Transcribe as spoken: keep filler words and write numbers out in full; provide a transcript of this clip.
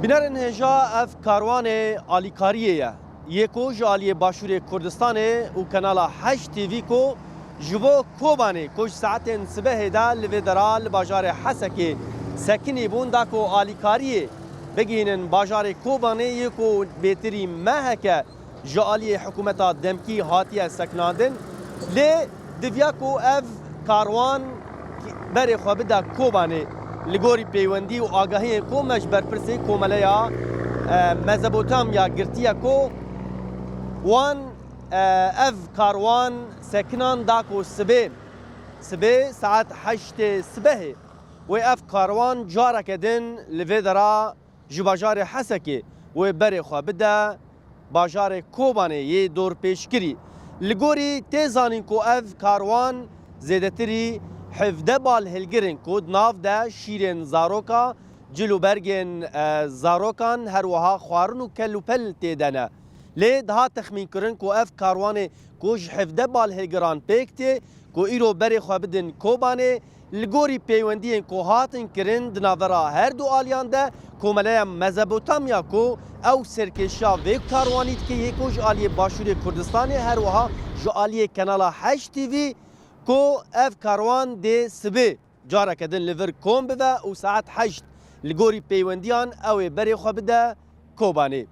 Bînerên hêja, ev karwanê alîkariyê ye. Yê ku ji aliyê Başûrê Kurdistanê û kanala Heşt T V ku ji bo Kobanê ku ji saetên sibehê de li vê dera li bajarê Hesekê sekinî bûn, da ku alîkariyê bigihînin bajarê Kobanê, yê ku bêtirî meheke ji aliyê hikûmeta demkî hatiye sekinandin. Lê diviya ku ev karwan berê xwe bide Kobanê. Li gorî peywendî û agahiyên ku me ji berpirsê Komeleya, e, Mezopotamya girtiye ku wan, e, ev karwan sekinan da ku sibê, sibê saet heştê sibehê wê ev karwan careke din li vê dera ji bajarê Hesekê wê berê xwe bide bajarê Kobanê yê dorpêçkirî. Li gorî tê zanîn ku ev karwan zêdetirî hevdeh bal hilgir in ku di nav de şîrên zaroka, cil û bergên, e, zarokan, her wiha xwarin û kel û pel tê de ne. Lê dihat texmînkirin ku ev karwanê ku ji hevdeh bal hilgiran pêk tê, ku îro berê xwe bidin Kobanê, li gorî peywendiyên ku hatin kirin di navbera her du aliyan de, Komeleya Mezopotamya ku ew serkêşiya vê karwanî dike, yê ku ji aliyê Başûrê Kurdistanê, her wiha ji aliyê kanala Heşt T V ku ev karwan dê sibê careke din li vir kom bibe û saet heşt li gorî peywendiyan ew ê berê xwe bide Kobanê.